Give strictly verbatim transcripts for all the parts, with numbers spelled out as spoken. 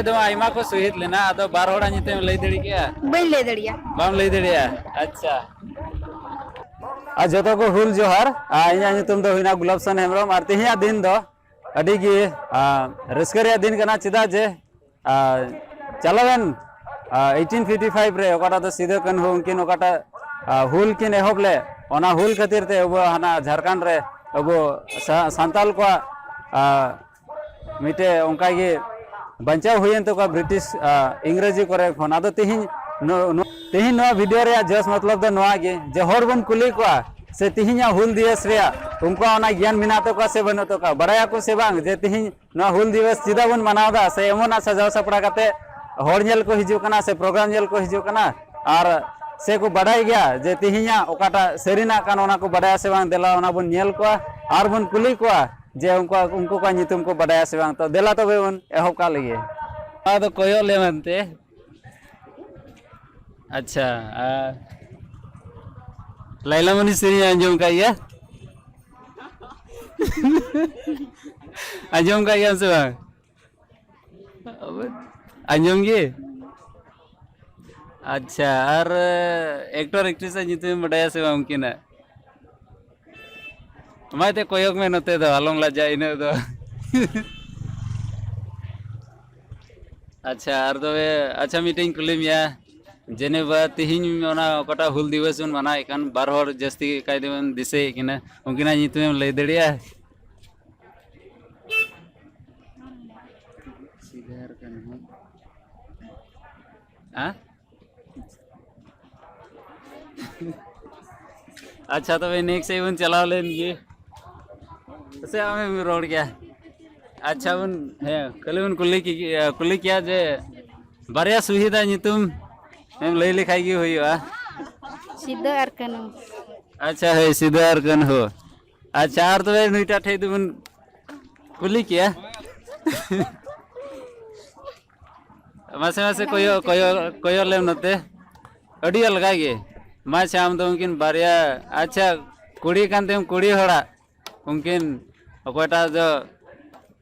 ᱫᱚ ᱟᱭᱢᱟ ᱠᱚ ᱥᱚᱦᱤᱫ ᱞᱮᱱᱟ, ᱟᱫᱚ ᱵᱟᱨ ᱦᱚᱲᱟᱜ ᱧᱩᱛᱩᱢ ᱞᱟᱹᱭ ᱫᱟᱲᱮ ᱠᱮᱭᱟ? ᱵᱟᱹᱧ ᱞᱟᱹᱭ ᱫᱟᱲᱮᱭᱟᱜᱼᱟ᱾ ᱵᱟᱢ ᱞᱟᱹᱭ ᱫᱟᱲᱮᱭᱟᱜᱼᱟ? ᱟᱪᱪᱷᱟ᱾ ᱟᱨ ᱡᱚᱛᱚ ᱠᱚ ᱦᱩᱞ ᱡᱚᱦᱟᱨ᱾ ᱟᱨ ᱤᱧᱟᱹᱜ ᱧᱩᱛᱩᱢ ᱫᱚ ᱦᱩᱭᱱᱟ ᱜᱩᱞᱟᱵᱥᱟᱱ ᱦᱮᱢᱵᱨᱚᱢ᱾ ᱟᱨ ᱛᱮᱦᱮᱧᱟᱜ ᱫᱤᱱ ᱫᱚ ᱟᱹᱰᱤ ᱜᱮ, ᱟᱨ, ᱨᱟᱹᱥᱠᱟᱹ ᱨᱮᱭᱟᱜ ᱫᱤᱱ ᱠᱟᱱᱟ, ᱪᱮᱫᱟᱜ ᱡᱮ, ᱟᱨ, ᱪᱟᱞᱟᱣᱮᱱ, ᱟᱨ, ᱮᱭᱤᱴᱤᱱ ᱯᱷᱤᱯᱴᱤ ᱯᱷᱟᱭᱤᱵᱷ ᱨᱮ ᱚᱠᱟᱴᱟᱜ ᱫᱚ ᱥᱤᱫᱩ ᱠᱟᱹᱱᱦᱩ ᱩᱱᱠᱤᱱ ᱚᱠᱟᱴᱟᱜ, ᱟᱨ, ᱦᱩᱞ ᱠᱤᱱ ᱮᱦᱚᱵ ᱞᱮᱫ, ᱚᱱᱟ ᱦᱩᱞ ᱠᱷᱟᱹᱛᱤᱨ ᱛᱮ ᱟᱵᱚ ᱦᱟᱱᱟ ᱡᱷᱟᱲᱠᱷᱚᱸᱰ ᱨᱮ ᱟᱵᱚ ᱥᱟ-, ᱥᱟᱱᱛᱟᱞ ᱠᱚᱣᱟᱜ, ᱟᱨ, ᱢᱤᱫᱴᱮᱡ ᱚᱱᱠᱟ ᱜᱮ ᱵᱟᱧᱪᱟᱣ ᱦᱩᱭᱮᱱ ᱛᱟᱠᱚᱣᱟ ᱵᱨᱤᱴᱤᱥ, ᱟᱨ, ᱤᱝᱨᱮᱡᱤ ᱠᱚᱨᱮ ᱠᱷᱚᱱ᱾ ᱟᱫᱚ ᱛᱮᱦᱤᱧ ᱱᱚ-, ᱱᱚ-, ᱛᱮᱦᱤᱧ ᱱᱚᱣᱟ ᱵᱷᱤᱰᱤᱭᱳ ᱨᱮᱭᱟᱜ ᱡᱚᱥ ᱢᱚᱛᱞᱚᱵ ᱫᱚ ᱱᱚᱣᱟ ᱜᱮ ᱡᱮ ᱦᱚᱲ ᱵᱚᱱ ᱠᱩᱞᱤ ᱠᱚᱣᱟ ᱥᱮ ᱛᱮᱦᱤᱧᱟᱜ ᱦᱩᱞ ᱫᱤᱵᱚᱥ ᱨᱮᱭᱟᱜ ᱩᱱᱠᱩᱣᱟᱜ ᱚᱱᱟ ᱜᱮᱭᱟᱱ ᱢᱮᱱᱟᱜ ᱛᱟᱠᱚᱣᱟ ᱥᱮ ᱵᱟᱹᱱᱩᱜ ᱛᱟᱠᱚᱣᱟ, ᱵᱟᱲᱟᱭᱟᱠᱚ ᱥᱮ ᱵᱟᱝ ᱡᱮ ᱛᱮᱦᱤᱧ ᱱᱚᱣᱟ ᱦᱩᱞ ᱫᱤᱵᱚᱥ ᱪᱮᱫᱟᱜ ᱵᱚᱱ ᱢᱟᱱᱟᱣ ᱮᱫᱟ, ᱥᱮ ᱮᱢᱚᱱ ᱥᱟᱡᱟᱣ ᱥᱟᱯᱲᱟᱣ ᱠᱟᱛᱮ ᱦᱚᱲ ᱧᱮᱞ ᱠᱚ ᱦᱤᱡᱩᱜ ᱠᱟᱱᱟ ᱥᱮ ᱯᱨᱳᱜᱨᱟᱢ ᱧᱮᱞ ᱠᱚ ᱦᱤᱡᱩᱜ ᱠᱟᱱᱟ, ᱟᱨ ᱥᱮ ᱠᱚ ᱵᱟᱰᱟᱭ ᱜᱮᱭᱟ ᱡᱮ ᱛᱮᱦᱮᱧᱟᱜ ᱚᱠᱟᱴᱟᱜ ᱥᱟᱹᱨᱤᱱᱟᱜ ᱠᱟᱱ ᱚᱱᱟ ᱠᱚ ᱵᱟᱰᱟᱭᱟ ᱥᱮ ᱵᱟᱝ, ᱫᱮᱞᱟ ᱚᱱᱟ ᱵᱚᱱ ᱧᱮᱞ ᱠᱚᱣᱟ ᱟᱨ ᱵᱚᱱ ᱠᱩᱞᱤ ᱠᱚᱣᱟ ᱡᱮ ᱩᱱᱠᱩᱣᱟᱜ, ᱩᱱᱠᱩ ᱠᱚᱣᱟᱜ ᱧᱩᱛᱩᱢ ᱠᱚ ᱵᱟᱰᱟᱭᱟ ᱥᱮ ᱵᱟᱝ᱾ ᱛᱚ ᱫᱮᱞᱟ ᱛᱚᱵᱮ ᱵᱚᱱ ᱮᱦᱚᱵ ᱠᱟᱜ ᱞᱮᱜᱮ᱾ ᱟᱫᱚ ᱠᱚᱭᱚᱜ ᱞᱮ ᱢᱮᱱᱛᱮ᱾ ᱟᱪᱪᱷᱟ, ᱟᱨ ᱞᱟᱭᱞᱟ ᱢᱚᱱᱤ ᱥᱮᱨᱮᱧ ᱟᱸᱡᱚᱢ ᱠᱟᱜ ᱜᱮᱭᱟ? ᱟᱸᱡᱚᱢ ᱠᱟᱜ ᱜᱮᱭᱟᱢ ᱥᱮ ᱵᱟᱝ? ᱟᱸᱡᱚᱢ ᱜᱮ? ᱟᱪᱪᱷᱟ, ᱟᱨ ᱮᱠᱴᱚᱨ ᱮᱠᱴᱨᱮᱥ ᱟᱜ ᱧᱩᱛᱩᱢ ᱮᱢ ᱵᱟᱰᱟᱭᱟ ᱥᱮ ᱵᱟᱝ ᱩᱱᱠᱤᱱᱟᱜ? ᱢᱟ ᱮᱱᱛᱮ ᱠᱚᱭᱚᱜ ᱢᱮ ᱱᱚᱛᱮ ᱫᱚ, ᱟᱞᱚᱢ ᱞᱟᱡᱟᱜ ᱤᱱᱟᱹᱜ ᱫᱚ᱾ ᱟᱪᱪᱷᱟ, ᱟᱨ ᱛᱚᱵᱮ, ᱟᱪᱪᱷᱟ, ᱢᱤᱫᱴᱮᱱ ᱤᱧ ᱠᱩᱞᱤ ᱢᱮᱭᱟ, ᱡᱮᱱᱮᱵᱟ ᱛᱤᱦᱤᱧ ᱚᱱᱟ ᱚᱠᱟᱴᱟᱜ ᱦᱩᱞ ᱫᱤᱵᱚᱥ ᱵᱚᱱ ᱢᱟᱱᱟᱣᱮᱫ ᱠᱟᱱ, ᱵᱟᱨ ᱦᱚᱲ ᱡᱟᱹᱥᱛᱤ ᱠᱟᱭ ᱛᱮᱵᱚᱱ ᱫᱤᱥᱟᱹᱭᱮᱫ ᱠᱤᱱᱟ, ᱩᱱᱠᱤᱱᱟᱜ ᱧᱩᱛᱩᱢ ᱮᱢ ᱞᱟᱹᱭ ᱫᱟᱲᱮᱭᱟᱜᱼᱟ? ᱥᱤᱫᱷᱟᱨ ᱠᱟᱹᱱᱦᱩ᱾ ᱦᱮᱸ? ᱟᱪᱪᱷᱟ, ᱛᱚᱵᱮ ᱱᱮᱠᱥᱴ ᱥᱮᱫ ᱵᱚᱱ ᱪᱟᱞᱟᱣ ᱞᱮᱱ ᱜᱮ᱾ ᱥᱮ ᱟᱢᱮᱢ ᱨᱚᱲ ᱜᱮᱭᱟ? ᱟᱪᱪᱷᱟ, ᱵᱚᱱ, ᱦᱮᱸ, ᱠᱷᱟᱹᱞᱤ ᱵᱚᱱ ᱠᱩᱞᱤ ᱠᱮ-, ᱠᱩᱞᱤ ᱠᱮᱭᱟ ᱡᱮ ᱵᱟᱨᱭᱟ ᱥᱩᱦᱤᱫᱟᱜ ᱧᱩᱛᱩᱢ ᱮᱢ ᱞᱟᱹᱭ ᱞᱮᱠᱷᱟᱡ ᱜᱮ ᱦᱩᱭᱩᱜᱼᱟ᱾ ᱥᱤᱫᱟᱹ ᱟᱨ ᱠᱟᱹᱱᱦᱩ᱾ ᱟᱪᱪᱷᱟ, ᱦᱳᱭ, ᱥᱤᱫᱟᱹ ᱟᱨ ᱠᱟᱹᱱᱦᱩ᱾ ᱟᱪᱪᱷᱟ, ᱟᱨ ᱛᱚᱵᱮ ᱱᱩᱭᱴᱟᱜ ᱴᱷᱮᱡ ᱫᱚᱵᱚᱱ ᱠᱩᱞᱤ ᱠᱮᱭᱟ᱾ ᱢᱟᱥᱮ, ᱢᱟᱥᱮ ᱠᱚᱭᱚᱜ, ᱠᱚᱭᱚᱜ, ᱠᱚᱭᱚᱜ ᱞᱮᱢ ᱱᱚᱛᱮ᱾ ᱟᱹᱰᱤ ᱟᱞᱜᱟ ᱜᱮ᱾ ᱢᱟ ᱟᱪᱪᱷᱟ, ᱟᱢ ᱫᱚ ᱩᱱᱠᱤᱱ ᱵᱟᱨᱭᱟ, ᱟᱪᱪᱷᱟ, ᱠᱩᱲᱤ ᱠᱟᱱ ᱛᱮᱢ ᱠᱩᱲᱤ ᱦᱚᱲᱟᱜ, ᱩᱱᱠᱤᱱ ᱚᱠᱚᱭᱴᱟᱜ ᱫᱚ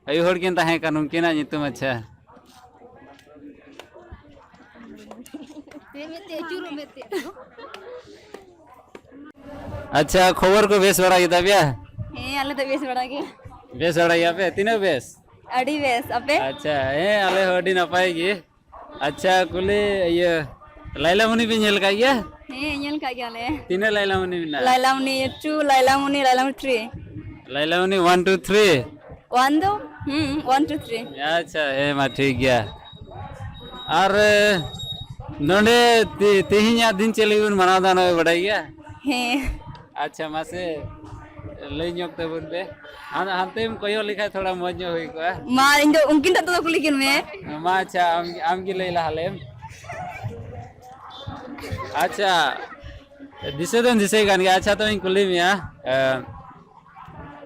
ᱟᱭᱳ ᱦᱚᱲ ᱠᱤᱱ ᱛᱟᱦᱮᱸ ᱠᱟᱱ, ᱩᱱᱠᱤᱱᱟᱜ ᱧᱩᱛᱩᱢ, ᱟᱪᱪᱷᱟ᱾ ᱟᱪᱪᱷᱟ, ᱠᱷᱚᱵᱚᱨ ᱠᱚ ᱵᱮᱥ ᱵᱟᱲᱟ ᱜᱮᱛᱟ ᱯᱮᱭᱟ? ᱦᱮᱸ, ᱟᱞᱮ ᱫᱚ ᱵᱮᱥ ᱵᱟᱲᱟ ᱜᱮ᱾ ᱵᱮᱥ ᱵᱟᱲᱟ ᱜᱮᱭᱟ ᱯᱮ? ᱛᱤᱱᱟᱹᱜ ᱵᱮᱥ? ᱟᱹᱰᱤ ᱵᱮᱥ᱾ ᱟᱯᱮ? ᱟᱪᱪᱷᱟ, ᱦᱮᱸ, ᱟᱞᱮ ᱦᱚᱸ ᱟᱹᱰᱤ ᱱᱟᱯᱟᱭ ᱜᱮ᱾ ᱟᱪᱪᱷᱟ, ᱠᱩᱞᱤ, ᱤᱭᱟᱹ, ᱞᱟᱭᱞᱟᱢᱩᱱᱤ ᱯᱮ ᱧᱮᱞ ᱠᱟᱜ ᱜᱮᱭᱟ? ᱦᱮᱸ, ᱧᱮᱞ ᱠᱟᱜ ᱜᱮᱭᱟᱞᱮ᱾ ᱛᱤᱱᱟᱹᱜ ᱞᱟᱭᱞᱟᱢᱩᱱᱤ ᱢᱮᱱᱟᱜᱼᱟ? ᱞᱟᱭᱞᱟᱢᱩᱱᱤ ᱴᱩ, ᱞᱟᱭᱞᱟᱢᱩᱱᱤ, ᱞᱟᱭᱞᱟᱢᱩᱱᱤ ᱛᱷᱨᱤ᱾ ᱞᱟᱭᱞᱟᱢᱩᱱᱤ ᱚᱣᱟᱱ, ᱴᱩ, ᱛᱷᱨᱤ᱾ ᱚᱣᱟᱱ ᱫᱚ? ᱦᱩᱸ, ᱚᱣᱟᱱ, ᱴᱩ, ᱛᱷᱨᱤ᱾ ᱟᱪᱪᱷᱟ, ᱦᱮᱸ ᱢᱟ, ᱴᱷᱤᱠ ᱜᱮᱭᱟ᱾ ᱟᱨ, ᱮ, ᱱᱚᱰᱮ ᱛᱮ-, ᱛᱮᱦᱮᱧᱟᱜ ᱫᱤᱱ ᱪᱮᱫ ᱞᱟᱹᱜᱤᱫ ᱵᱚᱱ ᱢᱟᱱᱟᱣ ᱮᱫᱟ, ᱚᱱᱟ ᱯᱮ ᱵᱟᱰᱟᱭ ᱜᱮᱭᱟ? ᱦᱮᱸ᱾ ᱟᱪᱪᱷᱟ, ᱢᱟᱥᱮ ᱞᱟᱹᱭ ᱧᱚᱜ ᱛᱟᱵᱚᱱ ᱯᱮ᱾ ᱦᱟᱱ-, ᱦᱟᱱᱛᱮᱢ ᱠᱚᱭᱚᱜ ᱞᱮᱠᱷᱟᱡ ᱛᱷᱚᱲᱟ ᱢᱚᱡᱽ ᱧᱚᱜ ᱦᱩᱭ ᱠᱚᱜᱼᱟ᱾ ᱢᱟ, ᱤᱧ ᱫᱚ ᱩᱱᱠᱤᱱ ᱴᱷᱮᱱ ᱫᱚ ᱠᱩᱞᱤ ᱠᱤᱱ ᱢᱮ᱾ ᱢᱟ, ᱟᱪᱪᱷᱟ, ᱟᱢ, ᱟᱢ ᱜᱮ ᱞᱟᱹᱭ ᱞᱟᱦᱟ ᱞᱮᱢ᱾ ᱟᱪᱪᱷᱟ, ᱫᱤᱥᱟᱹ ᱫᱚᱧ ᱫᱤᱥᱟᱹᱭ ᱠᱟᱱ ᱜᱮᱭᱟ᱾ ᱟᱪᱪᱷᱟ, ᱛᱚᱵᱮᱧ ᱠᱩᱞᱤ ᱢᱮᱭᱟ, ᱮ,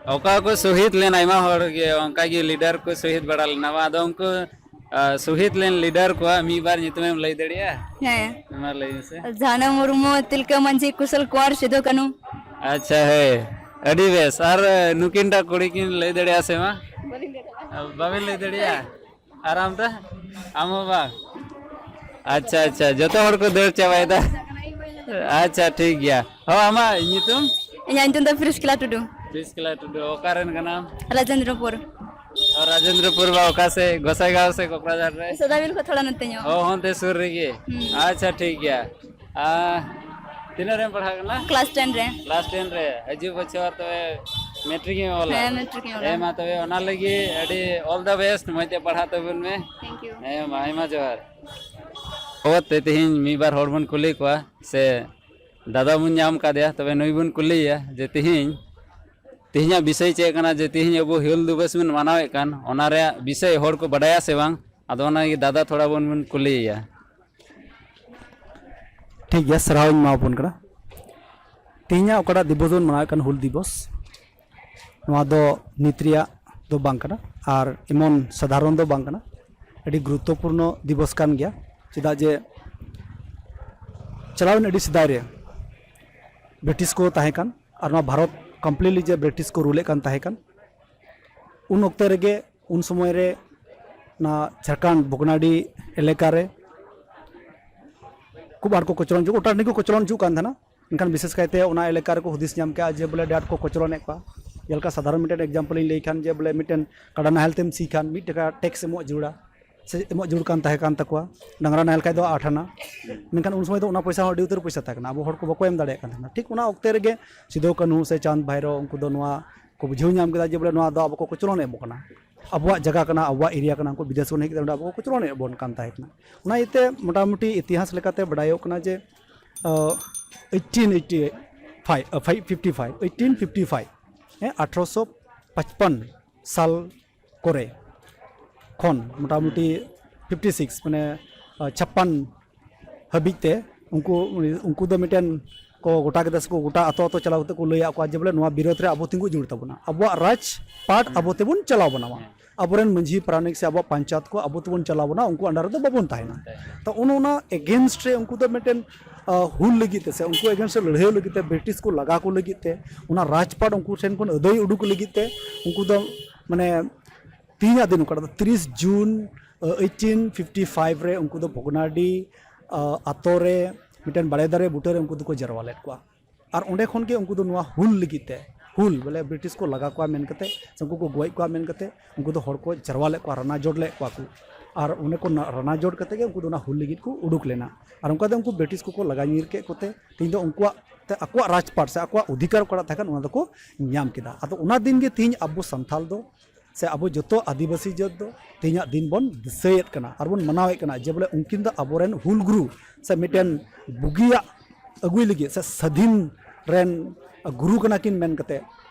ᱚᱠᱟ ᱠᱚ ᱥᱚᱦᱤᱫ ᱞᱮᱱ, ᱟᱭᱢᱟ ᱦᱚᱲ ᱜᱮ ᱚᱱᱠᱟ ᱜᱮ ᱞᱤᱰᱟᱨ ᱠᱚ ᱥᱚᱦᱤᱫ ᱵᱟᱲᱟ ᱞᱮᱱᱟ, ᱟᱫᱚ ᱩᱱᱠᱩ, ᱟ, ᱥᱚᱦᱤᱫ ᱞᱮᱱ ᱞᱤᱰᱟᱨ ᱠᱚᱣᱟᱜ ᱢᱤᱫ ᱵᱟᱨ ᱧᱩᱛᱩᱢᱮᱢ ᱞᱟᱹᱭ ᱫᱟᱲᱮᱭᱟᱜᱼᱟ? ᱦᱮᱸ᱾ ᱢᱟ ᱞᱟᱹᱭ ᱢᱮᱥᱮ᱾ ᱡᱷᱟᱱᱚ ᱢᱩᱨᱢᱩ, ᱛᱤᱞᱠᱟᱹ ᱢᱟᱹᱡᱷᱤ, ᱠᱩᱥᱚᱞ ᱠᱩᱢᱟᱨ, ᱥᱤᱫᱩ ᱠᱟᱹᱱᱩ᱾ ᱟᱪᱪᱷᱟ, ᱦᱮᱸ, ᱟᱹᱰᱤ ᱵᱮᱥ᱾ ᱟᱨ, ᱮ, ᱱᱩᱠᱤᱱ ᱴᱟᱜ ᱠᱩᱲᱤ ᱠᱤᱱ ᱞᱟᱹᱭ ᱫᱟᱲᱮᱭᱟᱜᱼᱟ ᱥᱮ ᱵᱟᱝ? ᱵᱟᱹᱞᱤᱧ ᱞᱟᱹᱭ ᱫᱟᱲᱮᱭᱟᱜᱼᱟ᱾ ᱵᱟᱵᱤᱱ ᱞᱟᱹᱭ ᱫᱟᱲᱮᱭᱟᱜᱼᱟ? ᱟᱨ ᱟᱢ ᱫᱚ? ᱟᱢ ᱦᱚᱸ ᱵᱟᱝ? ᱟᱪᱪᱷᱟ, ᱟᱪᱪᱷᱟ, ᱡᱚᱛᱚ ᱦᱚᱲ ᱠᱚ ᱫᱟᱹᱲ ᱪᱟᱵᱟᱭᱮᱫᱟ᱾ ᱟᱪᱪᱷᱟ, ᱴᱷᱤᱠ ᱜᱮᱭᱟ᱾ ᱦᱚᱸ, ᱟᱢᱟᱜ ᱧᱩᱛᱩᱢ? ᱤᱧᱟᱹᱜ ᱧᱩᱛᱩᱢ ᱫᱚ ᱯᱨᱤᱥᱠᱤᱞᱟ ᱴᱩᱰᱩ᱾ ᱯᱨᱤᱥᱠᱤᱞᱟ ᱴᱩᱰᱩ, ᱚᱠᱟ ᱨᱮᱱ ᱠᱟᱱᱟᱢ? ᱨᱟᱡᱮᱱᱫᱨᱚᱯᱩᱨ᱾ ᱚ, ᱨᱟᱡᱮᱱᱫᱨᱚᱯᱩᱨ ᱵᱟ ᱚᱠᱟ ᱥᱮᱫ? ᱜᱚᱸᱥᱟᱭᱜᱟᱸᱣ ᱥᱮ ᱠᱚᱠᱲᱟᱡᱷᱟᱨ ᱨᱮ? ᱥᱚᱫᱟᱵᱤᱞ ᱠᱷᱚᱱ ᱛᱷᱚᱲᱟ ᱱᱚᱛᱮ ᱧᱚᱜ᱾ ᱚ, ᱦᱚᱱᱛᱮ ᱥᱩᱨ ᱨᱮᱜᱮ᱾ ᱦᱩᱸ᱾ ᱟᱪᱪᱷᱟ, ᱴᱷᱤᱠ ᱜᱮᱭᱟ᱾ ᱟᱨ ᱛᱤᱱᱟᱹᱜ ᱨᱮᱢ ᱯᱟᱲᱦᱟᱜ ᱠᱟᱱᱟ? ᱠᱞᱟᱥ ᱴᱮᱱ ᱨᱮ᱾ ᱠᱞᱟᱥ ᱴᱮᱱ ᱨᱮ᱾ ᱦᱤᱡᱩᱜ ᱵᱚᱪᱷᱚᱨ ᱛᱚᱵᱮ ᱢᱮᱴᱨᱤᱠ ᱮᱢ ᱚᱞᱟ? ᱦᱮᱸ, ᱢᱮᱴᱨᱤᱠ ᱤᱧ ᱚᱞᱟ᱾ ᱦᱮᱸ, ᱢᱟ ᱛᱚᱵᱮ ᱚᱱᱟ ᱞᱟᱹᱜᱤᱫ ᱟᱹᱰᱤ all the best, ᱢᱚᱡᱽ ᱛᱮ ᱯᱟᱲᱦᱟᱜ ᱛᱟᱵᱚᱱ ᱢᱮ᱾ Thank you᱾ ᱦᱮᱸ, ᱢᱟ, ᱟᱭᱢᱟ ᱡᱚᱦᱟᱨ᱾ ᱵᱟᱵᱚᱫ ᱛᱮ ᱛᱮᱦᱮᱧ ᱢᱤᱫ ᱵᱟᱨ ᱦᱚᱲ ᱵᱚᱱ ᱠᱩᱞᱤ ᱠᱚᱣᱟ, ᱥᱮ ᱫᱟᱫᱟ ᱵᱚᱱ ᱧᱟᱢ ᱠᱟᱫᱮᱭᱟ, ᱛᱚᱵᱮ ᱱᱩᱭ ᱵᱚᱱ ᱠᱩᱞᱤᱭᱮᱭᱟ ᱡᱮ ᱛᱮᱦᱮᱧ, ᱛᱮᱦᱮᱧᱟᱜ ᱵᱤᱥᱚᱭ ᱪᱮᱫ ᱠᱟᱱᱟ, ᱡᱮ ᱛᱮᱦᱮᱧ ᱟᱵᱚ ᱦᱩᱞ ᱫᱤᱵᱚᱥ ᱵᱚᱱ ᱢᱟᱱᱟᱣᱮᱫ ᱠᱟᱱ, ᱚᱱᱟ ᱨᱮᱭᱟᱜ ᱵᱤᱥᱚᱭ ᱦᱚᱲ ᱠᱚ ᱵᱟᱰᱟᱭᱟ ᱥᱮ ᱵᱟᱝ? ᱟᱫᱚ ᱚᱱᱟ ᱜᱮ ᱫᱟᱫᱟ ᱛᱷᱚᱲᱟ ᱵᱚᱱ, ᱵᱚᱱ ᱠᱩᱞᱤᱭᱮᱭᱟ᱾ ᱴᱷᱤᱠ ᱜᱮᱭᱟ, ᱥᱟᱨᱦᱟᱣ ᱤᱧ ᱮᱢᱟᱣᱟᱵᱚᱱ ᱠᱟᱱᱟ᱾ ᱛᱮᱦᱮᱧᱟᱜ ᱚᱠᱟᱴᱟᱜ ᱫᱤᱵᱚᱥ ᱵᱚᱱ ᱢᱟᱱᱟᱣᱮᱫ ᱠᱟᱱ, ᱦᱩᱞ ᱫᱤᱵᱚᱥ, ᱱᱚᱣᱟ ᱫᱚ ᱱᱤᱛ ᱨᱮᱭᱟᱜ ᱫᱚ ᱵᱟᱝ ᱠᱟᱱᱟ, ᱟᱨ ᱮᱢᱚᱱ ᱥᱟᱫᱷᱟᱨᱚᱱ ᱫᱚ ᱵᱟᱝ ᱠᱟᱱᱟ᱾ ᱟᱹᱰᱤ ᱜᱩᱨᱩᱛᱛᱚᱯᱩᱨᱱᱚ ᱫᱤᱵᱚᱥ ᱠᱟᱱ ᱜᱮᱭᱟ, ᱪᱮᱫᱟᱜ ᱡᱮ ᱪᱟᱞᱟᱣᱮᱱ ᱟᱹᱰᱤ ᱥᱮᱫᱟᱭ ᱨᱮ ᱵᱨᱤᱴᱤᱥ ᱠᱚ ᱛᱟᱦᱮᱸ ᱠᱟᱱ, ᱟᱨ ᱱᱚᱣᱟ ᱵᱷᱟᱨᱚᱛ completely ᱡᱮ ᱵᱨᱤᱴᱤᱥ ᱠᱚ ᱨᱩᱞᱮᱫ ᱠᱟᱱ ᱛᱟᱦᱮᱸ ᱠᱟᱱ, ᱩᱱ ᱚᱠᱛᱮ ᱨᱮᱜᱮ, ᱩᱱ ᱥᱚᱢᱚᱭ ᱨᱮ ᱚᱱᱟ ᱡᱷᱟᱲᱠᱷᱚᱸᱰ ᱵᱷᱚᱜᱽᱱᱟᱰᱤ ᱮᱞᱟᱠᱟ ᱨᱮ ᱠᱷᱩᱵ ᱟᱸᱴ ᱠᱚ ᱠᱚᱪᱞᱚᱱ ᱦᱚᱪᱚ, ᱚᱴᱟᱜ ᱴᱟᱺᱰᱤ ᱠᱚ ᱠᱚᱪᱞᱚᱱ ᱦᱚᱪᱚᱜ ᱠᱟᱱ ᱛᱟᱦᱮᱱᱟ᱾ ᱢᱮᱱᱠᱷᱟᱱ ᱵᱤᱥᱮᱥ ᱠᱟᱭᱛᱮ ᱚᱱᱟ ᱮᱞᱟᱠᱟ ᱨᱮᱠᱚ ᱦᱩᱫᱤᱥ ᱧᱟᱢ ᱠᱮᱜᱼᱟ ᱡᱮ ᱵᱚᱞᱮ ᱟᱹᱰᱤ ᱟᱸᱴ ᱠᱚ ᱠᱚᱪᱞᱚᱱᱮᱫ ᱠᱚᱣᱟ᱾ ᱡᱮᱞᱮᱠᱟ ᱥᱟᱫᱷᱟᱨᱚᱱ ᱢᱤᱫᱴᱮᱱ ᱮᱠᱡᱟᱢᱯᱚᱞ ᱤᱧ ᱞᱟᱹᱭ ᱠᱷᱟᱱ, ᱡᱮ ᱵᱚᱞᱮ ᱢᱤᱫᱴᱮᱱ ᱠᱟᱰᱟ ᱱᱟᱦᱮᱞ ᱛᱮᱢ ᱥᱤ ᱠᱷᱟᱱ ᱢᱤᱫ ᱴᱟᱠᱟ ᱴᱮᱠᱥ ᱮᱢᱚᱜ ᱡᱟᱹᱨᱩᱲᱟ, ᱥᱮ ᱮᱢᱚᱜ ᱡᱟᱹᱨᱩᱲ ᱠᱟᱱ ᱛᱟᱦᱮᱸ ᱠᱟᱱ ᱛᱟᱠᱚᱣᱟ᱾ ᱰᱟᱝᱨᱟ ᱱᱟᱦᱮᱞ ᱠᱷᱟᱡ ᱫᱚ ᱟᱴ ᱟᱱᱟ᱾ ᱢᱮᱱᱠᱷᱟᱱ ᱩᱱ ᱥᱚᱢᱚᱭ ᱫᱚ ᱚᱱᱟ ᱯᱚᱭᱥᱟ ᱦᱚᱸ ᱟᱹᱰᱤ ᱩᱛᱟᱹᱨ ᱯᱚᱭᱥᱟ ᱛᱟᱦᱮᱸ ᱠᱟᱱᱟ, ᱟᱵᱚ ᱦᱚᱲ ᱠᱚ ᱵᱟᱠᱚ ᱮᱢ ᱫᱟᱲᱮᱭᱟᱜ ᱠᱟᱱ ᱛᱟᱦᱮᱱᱟ᱾ ᱴᱷᱤᱠ ᱚᱱᱟ ᱚᱠᱛᱮ ᱨᱮᱜᱮ ᱥᱤᱫᱩ ᱠᱟᱹᱱᱦᱩ ᱥᱮ ᱪᱟᱸᱫᱽ ᱵᱷᱟᱭᱨᱳ ᱩᱱᱠᱩ ᱫᱚ ᱱᱚᱣᱟ ᱠᱚ ᱵᱩᱡᱷᱟᱹᱣ ᱧᱟᱢ ᱠᱮᱫᱟ ᱡᱮ ᱵᱚᱞᱮ ᱱᱚᱣᱟ ᱫᱚ ᱟᱵᱚ ᱠᱚ ᱠᱚᱪᱞᱚᱱ ᱮᱫ ᱵᱚᱱ ᱠᱟᱱᱟ, ᱟᱵᱚᱣᱟᱜ ᱡᱟᱭᱜᱟ ᱠᱟᱱᱟ, ᱟᱵᱚᱣᱟᱜ ᱮᱨᱤᱭᱟ ᱠᱟᱱᱟ, ᱩᱱᱠᱩ ᱵᱤᱫᱮᱥ ᱠᱷᱚᱱ ᱦᱮᱡ ᱠᱟᱛᱮ ᱱᱚᱰᱮ ᱟᱵᱚ ᱠᱚ ᱠᱚᱪᱞᱚᱱ ᱮᱫ ᱵᱚᱱ ᱠᱟᱱ ᱛᱟᱦᱮᱸ ᱠᱟᱱᱟ᱾ ᱚᱱᱟ ᱤᱭᱟᱹᱛᱮ ᱢᱚᱴᱟᱢᱩᱴᱤ ᱤᱛᱤᱦᱟᱥ ᱞᱮᱠᱟᱛᱮ ᱵᱟᱰᱟᱭᱚᱜ ᱠᱟᱱᱟ ᱡᱮ eighteen eighty five, five fifty five, eighteen fifty five, ᱦᱮᱸ, ᱟᱴᱷᱨᱚᱥᱚ ᱯᱟᱸᱪᱯᱟᱱ ᱥᱟᱞ ᱠᱚᱨᱮ ᱠᱷᱚᱱ ᱢᱚᱴᱟᱢᱩᱴᱤ ᱯᱷᱤᱯᱴᱤ ᱥᱤᱠᱥ, ᱢᱟᱱᱮ ᱪᱷᱟᱯᱯᱟᱱ ᱦᱟᱹᱵᱤᱡ ᱛᱮ ᱩᱱᱠᱩ, ᱩᱱᱠᱩ ᱫᱚ ᱢᱤᱫᱴᱮᱱ ᱠᱚ ᱜᱚᱴᱟ ᱠᱮᱫᱟ, ᱥᱮ ᱠᱚ ᱜᱚᱴᱟ ᱟᱛᱳ ᱟᱛᱳ ᱪᱟᱞᱟᱣ ᱠᱟᱛᱮ ᱠᱚ ᱞᱟᱹᱭᱟᱫ ᱠᱚᱣᱟ ᱡᱮ ᱵᱚᱞᱮ ᱱᱚᱣᱟ ᱵᱤᱨᱳᱫᱷ ᱨᱮ ᱟᱵᱚ ᱛᱤᱸᱜᱩ ᱡᱟᱹᱨᱩᱲ ᱛᱟᱵᱚᱱᱟ, ᱟᱵᱚᱣᱟᱜ ᱨᱟᱡᱽ ᱯᱟᱴ ᱟᱵᱚ ᱛᱮᱵᱚᱱ ᱪᱟᱞᱟᱣ ᱵᱟᱱᱟᱣᱟ, ᱟᱵᱚᱨᱮᱱ ᱢᱟᱹᱡᱷᱤ ᱯᱟᱨᱟᱱᱤᱠ ᱥᱮ ᱟᱵᱚᱣᱟᱜ ᱯᱚᱧᱪᱟᱭᱮᱛ ᱠᱚ ᱟᱵᱚ ᱛᱮᱵᱚᱱ ᱪᱟᱞᱟᱣ ᱵᱟᱱᱟᱣᱟ, ᱩᱱᱠᱩ under ᱨᱮᱫᱚ ᱵᱟᱵᱚᱱ ᱛᱟᱦᱮᱱᱟ᱾ ᱛᱚ ᱚᱱᱮ ᱚᱱᱟ against ᱨᱮ ᱩᱱᱠᱩ ᱫᱚ ᱢᱤᱫᱴᱮᱱ, ᱟ, ᱦᱩᱞ ᱞᱟᱹᱜᱤᱫ ᱛᱮ ᱥᱮ ᱩᱱᱠᱩ against ᱨᱮ ᱞᱟᱹᱲᱦᱟᱹᱭ ᱞᱟᱹᱜᱤᱫ ᱛᱮ, ᱵᱨᱤᱴᱤᱥ ᱠᱚ ᱞᱟᱜᱟ ᱠᱚ ᱞᱟᱹᱜᱤᱫ ᱛᱮ, ᱚᱱᱟ ᱨᱟᱡᱽᱯᱟᱴ ᱩᱱᱠᱩ ᱴᱷᱮᱱ ᱠᱷᱚᱱ ᱟᱹᱫᱟᱹᱭ ᱩᱰᱩᱠ ᱞᱟᱹᱜᱤᱫ ᱛᱮ ᱩᱱᱠᱩ ᱫᱚ ᱢᱟᱱᱮ ᱛᱮᱦᱮᱧᱟᱜ ᱫᱤᱱ ᱚᱠᱟᱴᱟᱜ ᱫᱚ ᱛᱤᱨᱤᱥ ᱡᱩᱱ, ᱟ, eighteen fifty five ᱨᱮ ᱩᱱᱠᱩ ᱫᱚ ᱵᱷᱚᱜᱽᱱᱟᱰᱤ, ᱟ, ᱟᱛᱳ ᱨᱮ ᱢᱤᱫᱴᱮᱱ ᱵᱟᱲᱮ ᱫᱟᱨᱮ ᱵᱩᱴᱟᱹ ᱨᱮ ᱩᱱᱠᱩ ᱫᱚᱠᱚ ᱡᱟᱨᱣᱟ ᱞᱮᱫ ᱠᱚᱣᱟ᱾ ᱟᱨ ᱚᱸᱰᱮ ᱠᱷᱚᱱ ᱜᱮ ᱩᱱᱠᱩ ᱫᱚ ᱱᱚᱣᱟ ᱦᱩᱞ ᱞᱟᱹᱜᱤᱫ ᱛᱮ, ᱦᱩᱞ ᱵᱚᱞᱮ ᱵᱨᱤᱴᱤᱥ ᱠᱚ ᱞᱟᱜᱟ ᱠᱚᱣᱟ ᱢᱮᱱ ᱠᱟᱛᱮ ᱥᱮ ᱩᱱᱠᱩ ᱠᱚ ᱜᱚᱡ ᱠᱚᱣᱟ ᱢᱮᱱ ᱠᱟᱛᱮ ᱩᱱᱠᱩ ᱫᱚ ᱦᱚᱲ ᱠᱚ ᱡᱟᱨᱣᱟ ᱞᱮᱫ ᱠᱚᱣᱟ, ᱨᱟᱱᱟ ᱡᱳᱴ ᱞᱮᱫ ᱠᱚᱣᱟ ᱠᱚ᱾ ᱟᱨ ᱚᱸᱰᱮ ᱠᱚ ᱨᱟᱱᱟ ᱡᱳᱴ ᱠᱟᱛᱮ ᱜᱮ ᱩᱱᱠᱩ ᱫᱚ ᱚᱱᱟ ᱦᱩᱞ ᱞᱟᱹᱜᱤᱫ ᱠᱚ ᱩᱰᱩᱠ ᱞᱮᱱᱟ᱾ ᱟᱨ ᱚᱱᱠᱟ ᱛᱮ ᱩᱱᱠᱩ ᱵᱨᱤᱴᱤᱥ ᱠᱚᱠᱚ ᱞᱟᱜᱟ ᱧᱤᱨ ᱠᱮᱫ ᱠᱚᱛᱮ ᱛᱮᱦᱮᱧ ᱫᱚ ᱩᱱᱠᱩᱣᱟᱜ ᱛᱮ ᱟᱠᱚᱣᱟᱜ ᱨᱟᱡᱽᱯᱟᱴ ᱥᱮ ᱟᱠᱚᱣᱟᱜ ᱚᱫᱷᱤᱠᱟᱨ ᱚᱠᱟᱴᱟᱜ ᱛᱟᱦᱮᱸ ᱠᱟᱱ ᱚᱱᱟ ᱫᱚᱠᱚ ᱧᱟᱢ ᱠᱮᱫᱟ᱾ ᱟᱫᱚ ᱚᱱᱟ ᱫᱤᱱ ᱜᱮ ᱛᱮᱦᱮᱧ ᱟᱵᱚ ᱥᱟᱱᱛᱟᱞ ᱫᱚ ᱥᱮ ᱟᱵᱚ ᱡᱚᱛᱚ ᱟᱹᱫᱤᱵᱟᱹᱥᱤ ᱡᱟᱹᱛ ᱫᱚ ᱛᱮᱦᱮᱧᱟᱜ ᱫᱤᱱ ᱵᱚᱱ ᱫᱤᱥᱟᱹᱭᱮᱫ ᱠᱟᱱᱟ ᱟᱨ ᱵᱚᱱ ᱢᱟᱱᱟᱣᱮᱫ ᱠᱟᱱᱟ ᱡᱮ ᱵᱚᱞᱮ ᱩᱱᱠᱤᱱ ᱫᱚ ᱟᱵᱚᱨᱮᱱ ᱦᱩᱞ ᱜᱩᱨᱩ ᱥᱮ ᱢᱤᱫᱴᱮᱱ ᱵᱩᱜᱤᱭᱟᱜ ᱟᱹᱜᱩᱭ ᱞᱟᱹᱜᱤᱫ ᱥᱮ ᱥᱟᱹᱫᱷᱤᱱ ᱨᱮᱱ ᱜᱩᱨᱩ ᱠᱟᱱᱟ ᱠᱤᱱ ᱢᱮᱱ ᱠᱟᱛᱮ,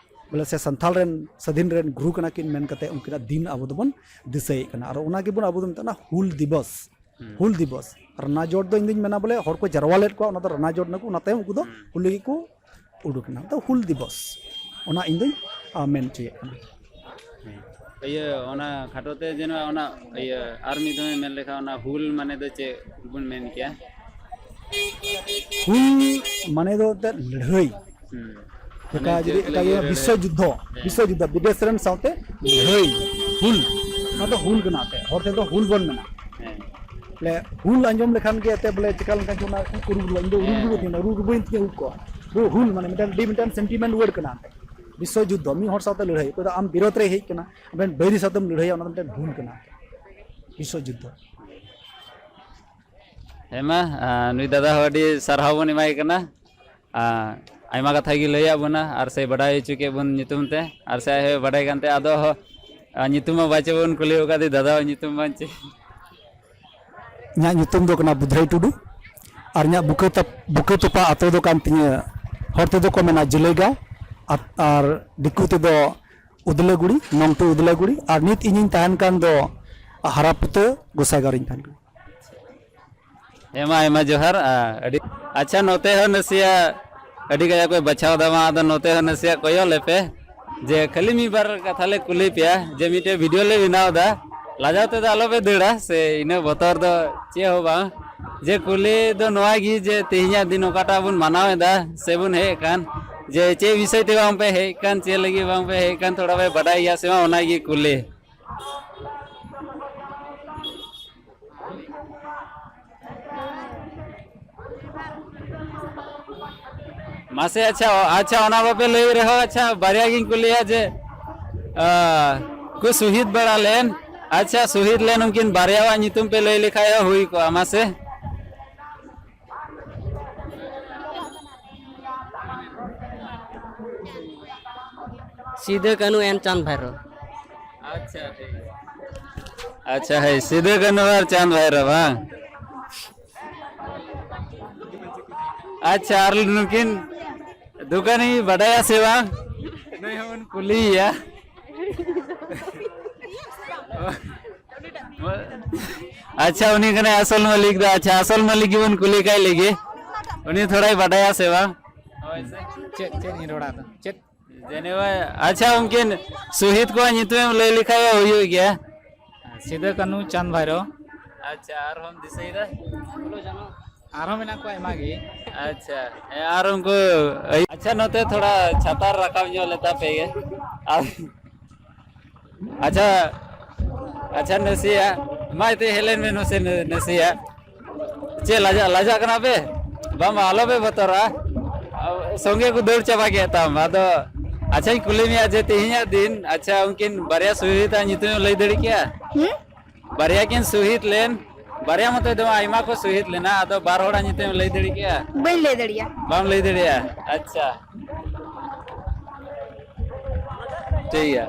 ᱵᱚᱞᱮ ᱥᱮ ᱥᱟᱱᱛᱟᱲ ᱨᱮᱱ ᱥᱟᱹᱫᱷᱤᱱ ᱨᱮᱱ ᱜᱩᱨᱩ ᱠᱟᱱᱟ ᱠᱤᱱ ᱢᱮᱱ ᱠᱟᱛᱮ ᱩᱱᱠᱤᱱᱟᱜ ᱫᱤᱱ ᱟᱵᱚ ᱫᱚᱵᱚᱱ ᱫᱤᱥᱟᱹᱭᱮᱫ ᱠᱟᱱᱟ᱾ ᱟᱨ ᱚᱱᱟ ᱜᱮᱵᱚᱱ ᱟᱵᱚ ᱫᱚ ᱢᱮᱛᱟᱜ ᱠᱟᱱᱟ ᱦᱩᱞ ᱫᱤᱵᱚᱥ᱾ ᱦᱩᱞ ᱫᱤᱵᱚᱥ ᱨᱟᱱᱟ ᱡᱳᱴ ᱫᱚ ᱤᱧ ᱫᱩᱧ ᱢᱮᱱᱟ ᱵᱚᱞᱮ ᱦᱚᱲ ᱠᱚ ᱡᱟᱨᱣᱟ ᱞᱮᱫ ᱠᱚᱣᱟ, ᱚᱱᱟ ᱫᱚ ᱨᱟᱱᱟ ᱡᱳᱴ ᱱᱟᱠᱚ, ᱚᱱᱟ ᱛᱟᱭᱚᱢ ᱩᱱᱠᱩ ᱫᱚ ᱦᱩᱞ ᱞᱟᱹᱜᱤᱫ ᱠᱚ ᱩᱰᱩᱠ ᱮᱱᱟ᱾ ᱛᱚ ᱦᱩᱞ ᱫᱤᱵᱚᱥ ᱚᱱᱟ ᱤᱧ ᱫᱩᱧ, ᱟ, ᱢᱮᱱ ᱦᱚᱪᱚᱭᱮᱫ ᱠᱟᱱᱟ᱾ ᱦᱮᱸ᱾ ᱤᱭᱟᱹ, ᱚᱱᱟ ᱠᱷᱟᱴᱚ ᱛᱮ ᱡᱮᱱᱚ ᱚᱱᱟ ᱤᱭᱟᱹ ᱟᱨ ᱢᱤᱫ ᱫᱷᱟᱣ ᱢᱮᱱ ᱞᱮᱠᱷᱟᱱ ᱚᱱᱟ ᱦᱩᱞ ᱢᱟᱱᱮ ᱫᱚ ᱪᱮᱫ ᱵᱚᱱ ᱢᱮᱱ ᱠᱮᱭᱟ? ᱦᱩᱞ ᱢᱟᱱᱮ ᱫᱚ ᱮᱱᱛᱮᱫ ᱞᱟᱹᱲᱦᱟᱹᱭ᱾ ᱦᱩᱸ᱾ ᱡᱮᱴᱟ ᱢᱟᱱᱮ ᱡᱩᱫᱤ ᱪᱮᱫ ᱮᱴᱟᱜ ᱞᱟᱹᱜᱤᱫ ᱤᱭᱟᱹ ᱞᱟᱹᱲᱦᱟᱹᱭ? ᱵᱤᱥᱥᱚ ᱡᱩᱫᱽᱫᱷᱚ, ᱦᱮᱸ᱾ ᱵᱤᱥᱥᱚ ᱡᱩᱫᱽᱫᱷᱚ ᱵᱤᱫᱮᱥ ᱨᱮᱱ ᱥᱟᱶᱛᱮ ᱞᱟᱹᱲᱦᱟᱹᱭ, ᱦᱩᱞ, ᱚᱱᱟ ᱫᱚ ᱦᱩᱞ ᱠᱟᱱᱟ ᱮᱱᱛᱮᱫ, ᱦᱚᱲ ᱛᱮᱫᱚ ᱦᱩᱞ ᱵᱚᱱ ᱢᱮᱱᱟ᱾ ᱦᱮᱸ᱾ ᱵᱚᱞᱮ ᱦᱩᱞ ᱟᱸᱡᱚᱢ ᱞᱮᱠᱷᱟᱱ ᱜᱮ ᱮᱛᱮ ᱵᱚᱞᱮ ᱪᱮᱠᱟ ᱞᱮᱱᱠᱷᱟᱱ ᱪᱚ ᱚᱱᱟ ᱩᱨᱩ ᱨᱩᱣᱟᱹ, ᱤᱧ ᱫᱚ ᱩᱨᱩ ᱨᱩᱣᱟᱹ ᱛᱤᱧ ᱩᱨᱩ ᱨᱩᱣᱟᱹᱧ ᱛᱤᱧᱟ ᱦᱩᱞ ᱠᱚ᱾ ᱦᱩ-, ᱦᱩᱞ ᱢᱟᱱᱮ ᱢᱤᱫᱴᱟᱝ ᱟᱹᱰᱤ ᱢᱤᱫᱴᱟᱝ ᱥᱮᱱᱴᱤᱢᱮᱱᱴ ᱣᱟᱨᱰ ᱠᱟᱱᱟ᱾ ᱵᱤᱥᱥᱚ ᱡᱩᱫᱽᱫᱷᱚ, ᱢᱤᱫ ᱦᱚᱲ ᱥᱟᱶᱛᱮ ᱞᱟᱹᱲᱦᱟᱹᱭ, ᱚᱠᱚᱭ ᱫᱚ ᱟᱢ ᱵᱤᱨᱳᱫᱷ ᱨᱮ ᱦᱮᱡ ᱠᱟᱱᱟ, ᱟᱵᱮᱱ ᱵᱟᱹᱭᱨᱤ ᱥᱟᱶᱛᱮᱢ ᱞᱟᱹᱲᱦᱟᱹᱭᱟ, ᱚᱱᱟ ᱫᱚ ᱢᱤᱫᱴᱟᱝ ᱦᱩᱞ ᱠᱟᱱᱟ᱾ ᱵᱤᱥᱥᱚ ᱡᱩᱫᱽᱫᱷᱚ᱾ ᱦᱮᱸ ᱢᱟ, ᱟᱨ ᱱᱩᱭ ᱫᱟᱫᱟ ᱦᱚᱸ ᱟᱹᱰᱤ ᱥᱟᱨᱦᱟᱣ ᱵᱚᱱ ᱮᱢᱟᱭ ᱠᱟᱱᱟ᱾ ᱟᱨ ᱟᱭᱢᱟ ᱠᱟᱛᱷᱟ ᱜᱮ ᱞᱟᱹᱭᱟᱫ ᱵᱚᱱᱟ ᱟᱨ ᱥᱮ ᱵᱟᱰᱟᱭ ᱦᱚᱪᱚ ᱠᱮᱫ ᱵᱚᱱ ᱧᱩᱛᱩᱢ ᱛᱮ, ᱟᱨ ᱥᱮ ᱟᱡ ᱦᱚᱸᱭ ᱵᱟᱰᱟᱭ ᱠᱟᱱ ᱛᱮ ᱟᱫᱚ ᱦᱚᱸ, ᱟᱨ ᱧᱩᱛᱩᱢ ᱢᱟ ᱵᱟᱪᱮ ᱵᱚᱱ ᱠᱩᱞᱤ ᱟᱠᱟᱫᱮ, ᱫᱟᱫᱟᱣᱟᱜ ᱧᱩᱛᱩᱢ ᱵᱟᱝ ᱪᱮᱫ? ᱤᱧᱟᱹᱜ ᱧᱩᱛᱩᱢ ᱫᱚ ᱠᱟᱱᱟ ᱵᱩᱫᱷᱨᱟᱹᱭ ᱴᱩᱰᱩ᱾ ᱟᱨ ᱤᱧᱟᱹᱜ ᱵᱩᱠᱟᱹ ᱛᱟᱯ-, ᱵᱩᱠᱟᱹ ᱛᱚᱯᱟ ᱟᱛᱳ ᱫᱚ ᱠᱟᱱ ᱛᱤᱧᱟᱹ, ᱦᱚᱲ ᱛᱮᱫᱚ ᱠᱚ ᱢᱮᱱᱟ ᱡᱩᱞᱟᱹᱭᱜᱟᱸᱣ, ᱟᱨ, ᱟᱨ ᱫᱤᱠᱩ ᱛᱮᱫᱚ ᱩᱫᱽᱞᱟᱹᱜᱩᱲᱤ, ᱱᱚᱝᱴᱩ ᱩᱫᱽᱞᱟᱹᱜᱩᱲᱤ᱾ ᱟᱨ ᱱᱤᱛ ᱤᱧᱤᱧ ᱛᱟᱦᱮᱱ ᱠᱟᱱ ᱫᱚ ᱦᱟᱨᱟᱯᱩᱛᱟᱹ ᱜᱚᱸᱥᱟᱭᱜᱟᱸᱣ ᱨᱤᱧ ᱛᱟᱦᱮᱱ ᱠᱟᱱᱟ᱾ ᱦᱮᱸ ᱢᱟ, ᱟᱭᱢᱟ ᱡᱚᱦᱟᱨ᱾ ᱟ, ᱟᱹᱰᱤ ᱟᱪᱪᱷᱟ, ᱱᱚᱛᱮ ᱦᱚᱸ ᱱᱟᱥᱮᱭᱟᱜ ᱟᱹᱰᱤ ᱠᱟᱡᱟᱠ ᱠᱚ ᱵᱟᱪᱷᱟᱣ ᱫᱟ ᱢᱟ, ᱟᱫᱚ ᱱᱚᱛᱮ ᱦᱚᱸ ᱱᱟᱥᱮᱭᱟᱜ ᱠᱚᱭᱚᱜ ᱞᱮᱯᱮ, ᱡᱮ ᱠᱷᱟᱹᱞᱤ ᱢᱤᱫ ᱵᱟᱨ ᱠᱟᱛᱷᱟ ᱞᱮ ᱠᱩᱞᱤ ᱯᱮᱭᱟ, ᱡᱮ ᱢᱤᱫᱴᱮᱡ ᱵᱷᱤᱰᱤᱭᱳ ᱞᱮ ᱵᱮᱱᱟᱣ ᱮᱫᱟ, ᱞᱟᱡᱟᱣ ᱛᱮᱫᱚ ᱟᱞᱚ ᱯᱮ ᱫᱟᱹᱲᱟ, ᱥᱮ ᱤᱱᱟᱹ ᱵᱚᱛᱚᱨ ᱫᱚ ᱪᱮᱫ ᱦᱚᱸ ᱵᱟᱝ᱾ ᱡᱮ ᱠᱩᱞᱤ ᱫᱚ ᱱᱚᱣᱟ ᱜᱮ, ᱡᱮ ᱛᱮᱦᱮᱧᱟᱜ ᱫᱤᱱ ᱚᱠᱟᱴᱟᱜ ᱵᱚᱱ ᱢᱟᱱᱟᱣ ᱮᱫᱟ ᱥᱮ ᱵᱚᱱ ᱦᱮᱡ ᱟᱠᱟᱱ, ᱡᱮ ᱪᱮᱫ ᱵᱤᱥᱚᱭ ᱛᱮ ᱵᱟᱝ ᱯᱮ ᱦᱮᱡ ᱟᱠᱟᱱ, ᱪᱮᱫ ᱞᱟᱹᱜᱤᱫ ᱵᱟᱝ ᱯᱮ ᱦᱮᱡ ᱟᱠᱟᱱ, ᱛᱷᱚᱲᱟ ᱯᱮ ᱵᱟᱰᱟᱭ ᱜᱮᱭᱟ ᱥᱮ ᱵᱟᱝ, ᱚᱱᱟ ᱜᱮ ᱠᱩᱞᱤ᱾ ᱢᱟᱥᱮ, ᱟᱪᱪᱷᱟ, ᱚ-, ᱟᱪᱪᱷᱟ, ᱚᱱᱟ ᱵᱟᱯᱮ ᱞᱟᱹᱭ ᱨᱮᱦᱚᱸ, ᱟᱪᱪᱷᱟ, ᱵᱟᱨᱭᱟ ᱜᱤᱧ ᱠᱩᱞᱤᱭᱟ ᱡᱮ, ᱟ, ᱠᱚ ᱥᱩᱦᱤᱫ ᱵᱟᱲᱟ ᱞᱮᱱ, ᱟᱪᱪᱷᱟ, ᱥᱩᱦᱤᱫ ᱞᱮᱱ ᱩᱱᱠᱤᱱ ᱵᱟᱨᱭᱟᱣᱟᱜ ᱧᱩᱛᱩᱢ ᱯᱮ ᱞᱟᱹᱭ ᱞᱮᱠᱷᱟᱡ ᱦᱚᱸ ᱦᱩᱭ ᱠᱚᱜᱼᱟ, ᱢᱟᱥᱮ᱾ ᱥᱤᱫᱟᱹ, ᱠᱟᱹᱱᱦᱩ and ᱪᱟᱸᱫᱽ ᱵᱷᱟᱭᱨᱳ᱾ ᱟᱪᱪᱷᱟ, ᱴᱷᱤᱠ ᱜᱮᱭᱟ᱾ ᱟᱪᱪᱷᱟ, ᱦᱳᱭ, ᱥᱤᱫᱟᱹ, ᱠᱟᱹᱱᱦᱩ ᱟᱨ ᱪᱟᱸᱫᱽ ᱵᱷᱟᱭᱨᱳ, ᱵᱟᱝ? ᱟᱪᱪᱷᱟ, ᱟᱨ ᱱᱩᱠᱤᱱ ᱫᱚᱠᱟᱱᱤ ᱵᱟᱰᱟᱭᱟ ᱥᱮ ᱵᱟᱝ? ᱱᱩᱭ ᱦᱚᱸᱵᱚᱱ ᱠᱩᱞᱤᱭᱮᱭᱟ᱾ ᱟᱪᱪᱷᱟ, ᱩᱱᱤ ᱠᱟᱱᱟᱭ ᱟᱥᱚᱞ ᱢᱟᱹᱞᱤᱠ ᱫᱚ᱾ ᱟᱪᱪᱷᱟ, ᱟᱥᱚᱞ ᱢᱟᱹᱞᱤᱠ ᱜᱮᱵᱚᱱ ᱠᱩᱞᱤ ᱠᱟᱭ ᱞᱮᱜᱮ, ᱩᱱᱤ ᱛᱷᱚᱲᱟᱭ ᱵᱟᱰᱟᱭᱟ ᱥᱮ ᱵᱟᱝ? ᱦᱳᱭ ᱥᱮ᱾ ᱪᱮᱫ, ᱪᱮᱫ ᱤᱧ ᱨᱚᱲᱟ ᱟᱫᱚ? ᱪᱮᱫ? ᱡᱮᱱᱮᱵᱟ, ᱟᱪᱪᱷᱟ, ᱩᱱᱠᱤᱱ ᱥᱩᱦᱤᱫ ᱠᱚᱣᱟᱜ ᱧᱩᱛᱩᱢ ᱮᱢ ᱞᱟᱹᱭ ᱞᱮᱠᱷᱟᱡ ᱦᱩᱭᱩᱜ ᱜᱮᱭᱟ᱾ ᱥᱤᱫᱟᱹ, ᱠᱟᱹᱱᱦᱩ, ᱪᱟᱸᱫᱽ, ᱵᱷᱟᱭᱨᱳ᱾ ᱟᱪᱪᱷᱟ, ᱟᱨᱦᱚᱸᱢ ᱫᱤᱥᱟᱹᱭᱮᱫᱟ? ᱟᱨᱦᱚᱸ ᱢᱮᱱᱟᱜ ᱠᱚᱣᱟ ᱟᱭᱢᱟ ᱜᱮ᱾ ᱟᱪᱪᱷᱟ, ᱦᱮᱸ, ᱟᱨ ᱩᱱᱠᱩ ᱟᱭ-, ᱟᱪᱪᱷᱟ, ᱱᱚᱛᱮ ᱛᱷᱚᱲᱟ ᱪᱷᱟᱛᱟᱨ ᱨᱟᱠᱟᱵ ᱧᱚᱜ ᱞᱮᱛᱟ ᱯᱮ ᱜᱮ᱾ ᱟᱨ ᱟᱪᱪᱷᱟ, ᱟᱪᱪᱷᱟ, ᱱᱟᱥᱮᱭᱟᱜ ᱢᱟ ᱮᱱᱛᱮ ᱦᱮᱡ ᱞᱮᱱ ᱵᱮᱱ ᱢᱟᱥᱮ ᱱᱟ-, ᱱᱟᱥᱮᱭᱟᱜ᱾ ᱪᱮᱫ ᱞᱟᱡᱟᱜ, ᱞᱟᱡᱟᱜ ᱠᱟᱱᱟ ᱯᱮ? ᱵᱟᱝ, ᱵᱟᱝ, ᱟᱞᱚ ᱯᱮ ᱵᱚᱛᱚᱨᱚᱜᱼᱟ᱾ ᱥᱚᱸᱜᱮ ᱠᱚ ᱫᱟᱹᱲ ᱪᱟᱵᱟ ᱠᱮᱫ ᱛᱟᱢ᱾ ᱟᱫᱚ ᱟᱪᱪᱷᱟᱧ ᱠᱩᱞᱤ ᱢᱮᱭᱟ ᱡᱮ ᱛᱮᱦᱮᱧᱟᱜ ᱫᱤᱱ, ᱟᱪᱪᱷᱟ, ᱩᱱᱠᱤᱱ ᱵᱟᱨᱭᱟ ᱥᱚᱦᱤᱫᱟᱜ ᱧᱩᱛᱩᱢ ᱮᱢ ᱞᱟᱹᱭ ᱫᱟᱲᱮ ᱠᱮᱭᱟ? ᱦᱩᱸ? ᱵᱟᱨᱭᱟ ᱠᱤᱱ ᱥᱚᱦᱤᱫ ᱞᱮᱱ, ᱵᱟᱨᱭᱟ ᱢᱚᱛᱚ ᱫᱚ ᱵᱟᱝ, ᱟᱭᱢᱟ ᱠᱚ ᱥᱚᱦᱤᱫ ᱞᱮᱱᱟ, ᱟᱫᱚ ᱵᱟᱨ ᱦᱚᱲᱟᱜ ᱧᱩᱛᱩᱢ ᱮᱢ ᱞᱟᱹᱭ ᱫᱟᱲᱮ ᱠᱮᱭᱟ? ᱵᱟᱹᱧ ᱞᱟᱹᱭ ᱫᱟᱲᱮᱭᱟᱜᱼᱟ᱾ ᱵᱟᱢ ᱞᱟᱹᱭ ᱫᱟᱲᱮᱭᱟᱜᱼᱟ? ᱟᱪᱪᱷᱟ, ᱴᱷᱤᱠ ᱜᱮᱭᱟ᱾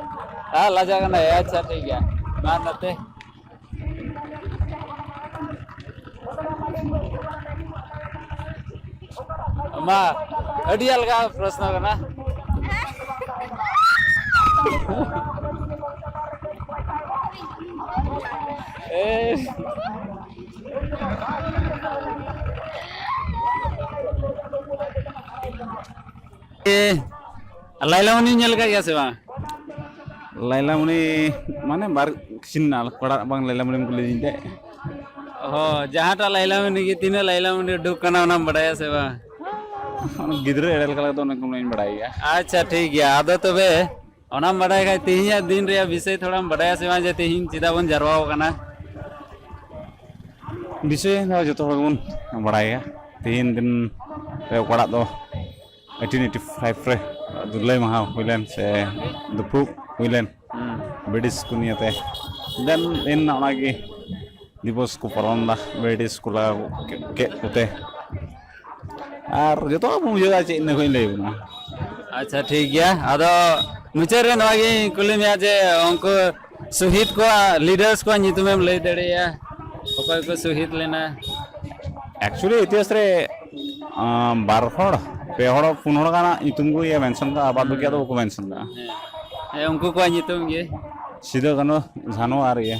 ᱟᱨ ᱞᱟᱡᱟᱜ ᱠᱟᱱᱟᱭ? ᱟᱪᱪᱷᱟ, ᱴᱷᱤᱠ ᱜᱮᱭᱟ᱾ ᱢᱟ ᱱᱚᱛᱮ᱾ ᱢᱟ, ᱟᱹᱰᱤ ᱟᱞᱜᱟ ᱯᱨᱚᱥᱱᱚ ᱠᱟᱱᱟ᱾ ᱮ᱾ ᱮ, ᱞᱟᱭᱞᱟ ᱢᱚᱱᱤ ᱧᱮᱞ ᱟᱠᱟᱫ ᱜᱮᱭᱟ ᱥᱮ ᱵᱟᱝ? ᱞᱟᱭᱞᱟ ᱢᱚᱱᱤ ᱢᱟᱱᱮ ᱵᱟᱨ ᱠᱤᱪᱷᱩ ᱢᱮᱱᱟᱜᱼᱟ, ᱚᱠᱟᱴᱟᱜ ᱵᱟᱝ ᱞᱟᱭᱞᱟ ᱢᱚᱱᱤᱢ ᱠᱩᱞᱤ ᱫᱤᱧ ᱛᱮ? ᱦᱚᱸ, ᱡᱟᱦᱟᱸᱴᱟᱜ ᱞᱟᱭᱞᱟ ᱢᱚᱱᱤ ᱜᱮ, ᱛᱤᱱᱟᱹᱜ ᱞᱟᱭᱞᱟ ᱢᱚᱱᱤ ᱩᱰᱩᱠ ᱠᱟᱱᱟ ᱚᱱᱟᱢ ᱵᱟᱰᱟᱭᱟ ᱥᱮ ᱵᱟᱝ? ᱚᱱᱟ ᱜᱤᱫᱽᱨᱟᱹ ᱮᱲᱮ ᱞᱮᱠᱟ ᱫᱚ ᱚᱱᱟ ᱠᱚᱧ ᱵᱟᱲᱟᱭ ᱜᱮᱭᱟ᱾ ᱟᱪᱪᱷᱟ, ᱴᱷᱤᱠ ᱜᱮᱭᱟ᱾ ᱟᱫᱚ ᱛᱚᱵᱮ ᱚᱱᱟᱢ ᱵᱟᱰᱟᱭ ᱠᱷᱟᱡ ᱛᱮᱦᱮᱧᱟᱜ ᱫᱤᱱ ᱨᱮᱭᱟᱜ ᱵᱤᱥᱚᱭ ᱛᱷᱚᱲᱟᱢ ᱵᱟᱰᱟᱭᱟ ᱥᱮ ᱵᱟᱝ, ᱡᱮ ᱛᱮᱦᱮᱧ ᱪᱮᱫᱟᱜ ᱵᱚᱱ ᱡᱟᱨᱣᱟ ᱟᱠᱟᱱᱟ? ᱵᱤᱥᱚᱭ ᱫᱚ ᱡᱚᱛᱚ ᱦᱚᱲ ᱜᱮᱵᱚᱱ ᱵᱟᱲᱟᱭᱟ᱾ ᱛᱮᱦᱮᱧ ᱫᱤᱱ ᱨᱮ ᱚᱠᱟᱴᱟᱜ ᱫᱚ eighteen eighty five ᱨᱮ ᱫᱩᱨᱞᱟᱹᱭ ᱢᱟᱦᱟ ᱦᱩᱭ ᱞᱮᱱ ᱥᱮ ᱫᱩᱯᱷᱩ ᱦᱩᱭ ᱞᱮᱱ ᱦᱩᱸ᱾ ᱵᱨᱤᱴᱤᱥ ᱠᱚ ᱱᱤᱭᱟᱹᱛᱮ᱾ Then ᱤᱱ ᱚᱱᱟᱜᱮ ᱫᱤᱵᱚᱥ ᱠᱚ ᱯᱟᱞᱚᱱ ᱮᱫᱟ ᱵᱨᱤᱴᱤᱥ ᱠᱚ ᱞᱟᱜᱟᱣ ᱠᱮᱫ, ᱠᱮᱫ ᱠᱚᱛᱮ᱾ ᱟᱨ ᱡᱚᱛᱚ ᱵᱚᱱ ᱵᱩᱡᱷᱟᱹᱣᱟ ᱪᱮᱫ ᱤᱱᱟᱹ ᱠᱷᱚᱱ ᱤᱧ ᱞᱟᱹᱭ ᱟᱵᱚᱱᱟ᱾ ᱟᱪᱪᱷᱟ, ᱴᱷᱤᱠ ᱜᱮᱭᱟ᱾ ᱟᱫᱚ ᱢᱩᱪᱟᱹᱫ ᱨᱮ ᱱᱚᱣᱟ ᱜᱤᱧ ᱠᱩᱞᱤ ᱢᱮᱭᱟ ᱡᱮ ᱩᱱᱠᱩ ᱥᱚᱦᱤᱫ ᱠᱚᱣᱟᱜ, leaders ᱠᱚᱣᱟᱜ ᱧᱩᱛᱩᱢᱮᱢ ᱞᱟᱹᱭ ᱫᱟᱲᱮᱭᱟᱜᱼᱟ? ᱚᱠᱚᱭ ᱠᱚ ᱥᱚᱦᱤᱫ ᱞᱮᱱᱟ? Actually ᱤᱛᱤᱦᱟᱥ ᱨᱮ, ᱟᱸ, ᱵᱟᱨ ᱦᱚᱲ, ᱯᱮ ᱦᱚᱲ, ᱯᱩᱱ ᱦᱚᱲ ᱜᱟᱱᱟᱜ ᱧᱩᱛᱩᱢ ᱠᱚ ᱤᱭᱟᱹ mention ᱠᱟᱜᱼᱟ, ᱵᱟᱫ ᱵᱟᱹᱠᱤ ᱟᱫᱚ ᱵᱟᱠᱚ mention ᱠᱟᱜᱼᱟ᱾ ᱦᱮᱸ᱾ ᱦᱮᱸ, ᱩᱱᱠᱩ ᱠᱚᱣᱟᱜ ᱧᱩᱛᱩᱢ ᱜᱮ᱾ ᱥᱤᱫᱩ, ᱠᱟᱹᱱᱦᱩ, ᱡᱷᱟᱱᱩ ᱟᱨ ᱤᱭᱟᱹ,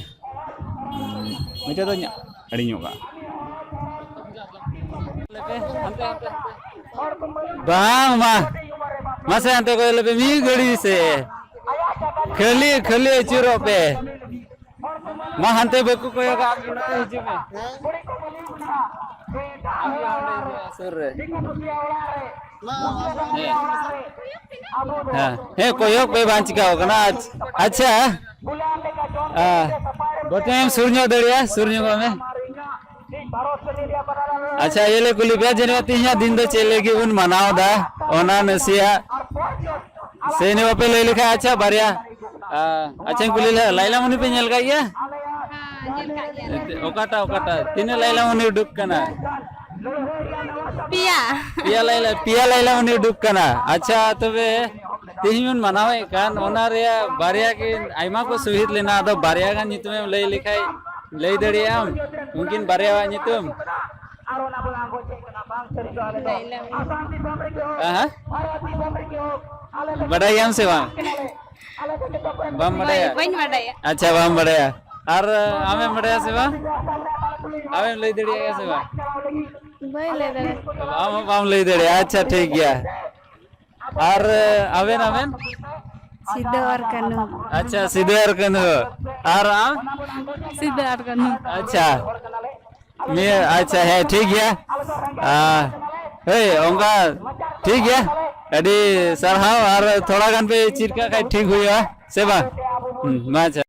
ᱢᱤᱫᱴᱮᱡ ᱫᱚᱧ ᱦᱤᱲᱤᱧ ᱧᱚᱜ ᱠᱟᱜᱼᱟ᱾ ᱵᱟᱝ, ᱢᱟ᱾ ᱢᱟᱥᱮ ᱦᱟᱱᱛᱮ ᱠᱚᱭᱚᱜ ᱞᱮᱯᱮ, ᱢᱤᱫ ᱜᱷᱟᱹᱲᱤ ᱥᱮ᱾ ᱠᱷᱟᱹᱞᱤ, ᱠᱷᱟᱹᱞᱤ ᱟᱹᱪᱩᱨᱚᱜ ᱯᱮ᱾ ᱢᱟ, ᱦᱟᱱᱛᱮ ᱵᱟᱠᱚ ᱠᱚᱭᱚᱜᱟ, ᱟᱢ ᱱᱚᱛᱮ ᱦᱤᱡᱩᱜ ᱢᱮ᱾ ᱟᱢ ᱜᱮ ᱦᱟᱸᱰᱮ ᱦᱤᱡᱩᱜ ᱢᱮ, ᱥᱩᱨ ᱨᱮ᱾ ᱦᱮᱸ᱾ ᱦᱮᱸ, ᱦᱮᱸ, ᱠᱚᱭᱚᱜ ᱯᱮ, ᱵᱟᱝ ᱪᱤᱠᱟᱹᱣ ᱠᱟᱱᱟ᱾ ᱟᱪ-, ᱟᱪᱪᱷᱟ᱾ ᱟ, ᱵᱚᱨᱛᱚᱢᱟᱱ ᱥᱩᱨ ᱧᱚᱜ ᱫᱟᱲᱮᱭᱟᱜᱼᱟ, ᱥᱩᱨ ᱧᱚᱜᱚᱜ ᱢᱮ᱾ ᱟᱪᱪᱷᱟ, ᱤᱭᱟᱹ ᱞᱮ ᱠᱩᱞᱤ ᱯᱮᱭᱟ ᱡᱮ, ᱱᱚᱣᱟ ᱛᱮᱦᱮᱧᱟᱜ ᱫᱤᱱ ᱫᱚ ᱪᱮᱫ ᱞᱟᱹᱜᱤᱫ ᱵᱚᱱ ᱢᱟᱱᱟᱣ ᱮᱫᱟ? ᱚᱱᱟ ᱱᱟᱥᱮᱭᱟᱜ ᱥᱮ ᱤᱱᱟᱹ ᱵᱟᱯᱮ ᱞᱟᱹᱭ ᱞᱮᱠᱷᱟᱱ, ᱟᱪᱪᱷᱟ, ᱵᱟᱨᱭᱟ, ᱟ, ᱟᱪᱪᱷᱟᱧ ᱠᱩᱞᱤ ᱞᱮᱠᱷᱟᱱ, ᱞᱟᱭᱞᱟ ᱢᱩᱱᱤ ᱯᱮ ᱧᱮᱞ ᱠᱟᱜ ᱜᱮᱭᱟ? ᱦᱮᱸ, ᱧᱮᱞ ᱠᱟᱜ ᱜᱮᱭᱟᱞᱮ᱾ ᱚᱠᱟᱴᱟᱜ, ᱚᱠᱟᱴᱟᱜ? ᱛᱤᱱᱟᱹᱜ ᱞᱟᱭᱞᱟ ᱢᱩᱱᱤ ᱩᱰᱩᱠ ᱠᱟᱱᱟ? ᱯᱮᱭᱟ᱾ ᱯᱮᱭᱟ ᱞᱟᱭᱞᱟ, ᱯᱮᱭᱟ ᱞᱟᱭᱞᱟ ᱢᱩᱱᱤ ᱩᱰᱩᱠ ᱠᱟᱱᱟ᱾ ᱟᱪᱪᱷᱟ, ᱛᱚᱵᱮ ᱛᱮᱦᱮᱧ ᱵᱚᱱ ᱢᱟᱱᱟᱣᱮᱫ ᱠᱟᱱ, ᱚᱱᱟ ᱨᱮᱭᱟᱜ ᱵᱟᱨᱭᱟ ᱜᱮ, ᱟᱭᱢᱟ ᱠᱚ ᱥᱚᱦᱤᱫ ᱞᱮᱱᱟ, ᱟᱫᱚ ᱵᱟᱨᱭᱟ ᱜᱟᱱ ᱧᱩᱛᱩᱢᱮᱢ ᱞᱟᱹᱭ ᱞᱮᱠᱷᱟᱡ, ᱞᱟᱹᱭ ᱫᱟᱲᱮᱭᱟᱜ ᱟᱢ? ᱩᱱᱠᱤᱱ ᱵᱟᱨᱭᱟᱣᱟᱜ ᱧᱩᱛᱩᱢ? ᱞᱟᱭᱞᱟ ᱢᱩᱱᱤ᱾ ᱦᱮᱸ, ᱦᱮᱸ? ᱵᱟᱰᱟᱭ ᱜᱮᱭᱟᱢ ᱥᱮ ᱵᱟᱝ? ᱵᱟᱢ ᱵᱟᱰᱟᱭᱟ? ᱵᱟᱹᱧ ᱵᱟᱰᱟᱭᱟ᱾ ᱟᱪᱪᱷᱟ, ᱵᱟᱢ ᱵᱟᱰᱟᱭᱟ᱾ ᱟᱨ, ᱟᱢᱮᱢ ᱵᱟᱰᱟᱭᱟ ᱥᱮ ᱵᱟᱝ? ᱟᱢᱮᱢ ᱞᱟᱹᱭ ᱫᱟᱲᱮᱭᱟᱜ ᱜᱮᱭᱟ ᱥᱮ ᱵᱟᱝ? ᱵᱟᱹᱧ ᱞᱟᱹᱭ ᱫᱟᱲᱮᱭᱟᱜᱼᱟ᱾ ᱟᱢ ᱦᱚᱸ ᱵᱟᱢ ᱞᱟᱹᱭ ᱫᱟᱲᱮᱭᱟᱜᱼᱟ᱾ ᱟᱪᱪᱷᱟ, ᱴᱷᱤᱠ ᱜᱮᱭᱟ᱾ ᱟᱨ, ᱟᱵᱮᱱ, ᱟᱵᱮᱱ? ᱥᱤᱫᱟᱹ ᱟᱨ ᱠᱟᱹᱱᱦᱩ᱾ ᱟᱪᱪᱷᱟ, ᱥᱤᱫᱟᱹ ᱟᱨ ᱠᱟᱹᱱᱦᱩ᱾ ᱟᱨ ᱟᱢ? ᱥᱤᱫᱟᱹ ᱟᱨ ᱠᱟᱹᱱᱦᱩ᱾ ᱟᱪᱪᱷᱟ᱾ ᱢᱤᱭᱟᱹ, ᱟᱪᱪᱷᱟ, ᱦᱮᱸ, ᱴᱷᱤᱠ ᱜᱮᱭᱟ᱾ ᱟ, ᱦᱳᱭ, ᱚᱱᱠᱟ ᱴᱷᱤᱠ ᱜᱮᱭᱟ᱾ ᱟᱹᱰᱤ ᱥᱟᱨᱦᱟᱣ᱾ ᱟᱨ ᱛᱷᱚᱲᱟ ᱜᱟᱱ ᱯᱮ ᱪᱮᱫ ᱠᱟᱜ ᱠᱷᱟᱡ ᱴᱷᱤᱠ ᱦᱩᱭᱩᱜᱼᱟ, ᱥᱮ ᱵᱟᱝ? ᱦᱩᱸ, ᱢᱟ ᱟᱪᱪᱷᱟ᱾